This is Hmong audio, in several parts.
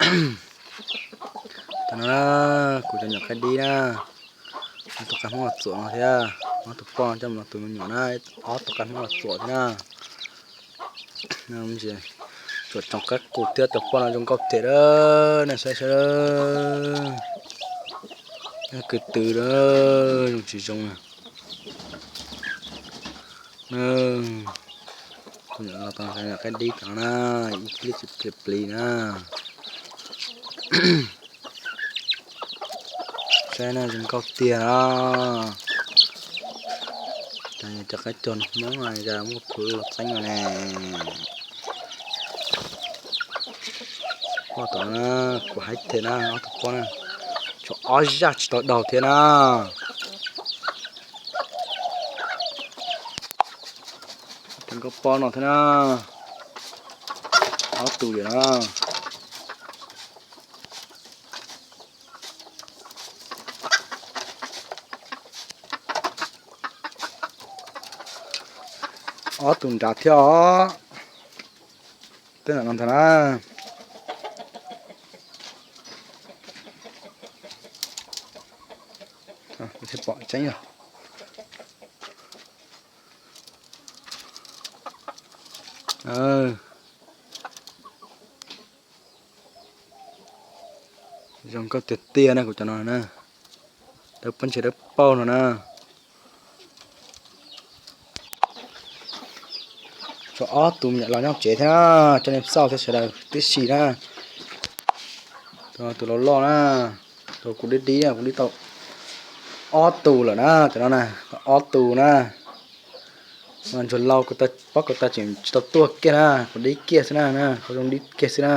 Tam no na, kuv cov nyuam qaib dib na, ob tug qaib hmoob los txuam no thiab, ob tug poj no coj mus tus me nyuam na, ob tug qaib hmoob los txuam thiab na. Tsuam tsoom qaib qus thiab tus poj no zoo nkauj thiab, nej saib saib, kwv tw zoo tsis zoo na. Los tau qaib dib cov no na, ib pliag tsis plis na. Saib na, zoo nkauj tiag na. Cov qaib cog hmoob cas muaj khuv los txeeb no ne. Poj tom na, kuv haib thiab na, ob tug poj na, tshuav ob zaj tsis tau daug thiab na. Cov nkauj poj no thiab na, ob tug yam na. Ob tug nrad thiab os. Tej no ntag na. Pom tseeb os. Zoo nkauj tiag tiag na kuv cov no na. Dawb paug ntses dawb paug no na. Tshuav ob tug me nyuam los nyob tsev thiab na, coj nej xauj thiab sawv daws tib si na. Tus laus loj na, tus kuv dib dib, kuv dib tau ob tug lawm na, cov no na, ob tug na. Mas ntsuag laus kuv pab kuv tas tseem tsis tau tuaj kiag na, kuv dib kiag xwb na, kuv zoo dib kiag xwb na.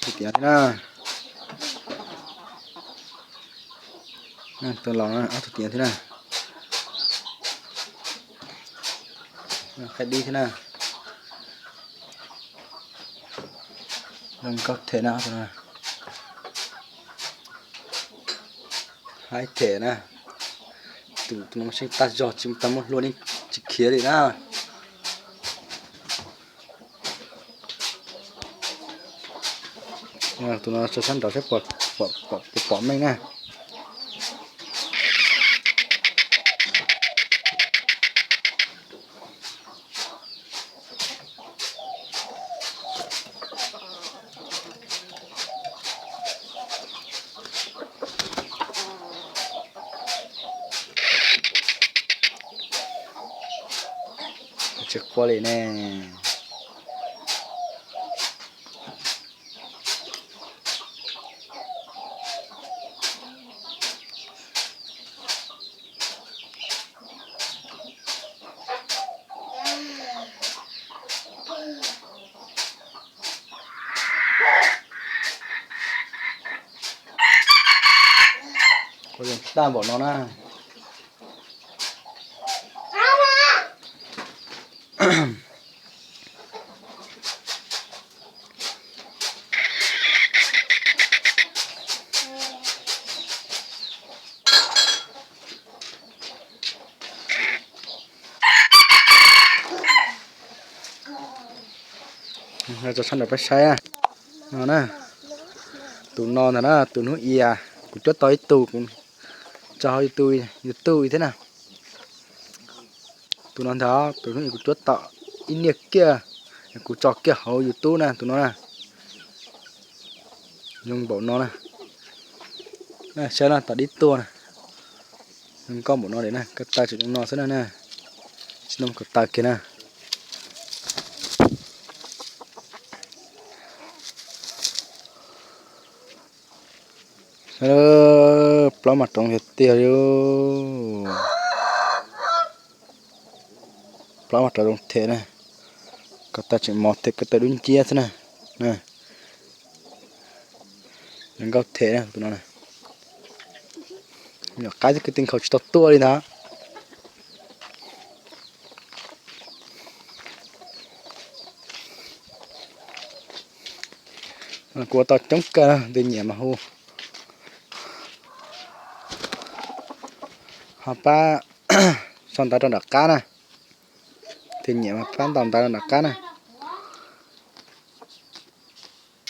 Tus tiav thiab na. Tus laus ob tug tiav thiab na. Qaib dib thiab na. Zoo nkauj them na. Haib them na. Tus no seej tag zog tsis tau muaj hlua ne, tsis khiav li na. Tus no tso sab nraud saib puas pom meej na. Tsis quaj li ne. Quaj zoo tag npaum no na. Tso sab nraud peb saib no na. Tus no ntag na, tus hnub i kuv cuab tau ib tug, kuv tso hauv YouTube thiab na. Tus no ntag, tus hnub i kuv cuab tau ib niag kiag, kuv tso kiag hauv YouTube na, tus no na. Zoo npaum no na. Saib na, tom dib tuag na. Zoo nkauj npaum no li na, ko taw tseem zoo no xwb na. Tsis zoo ko taw kiag na. Plaub mas rau tiag tiag li. Plaub mas rau zoo them na. Ko taw tseem mos thiab, ko taw dub nciab xwb na. Zoo nkauj them na tus no. Nyuam qaib kwv tij nkhaus tsis tau tuaj li ntag. Kuv ua tau coob kawg, tus nyiam mas hu, ho pab sau ntawv rau nram qab na. Tus nyiam mas pab ntaus ntawv rau nram qab na.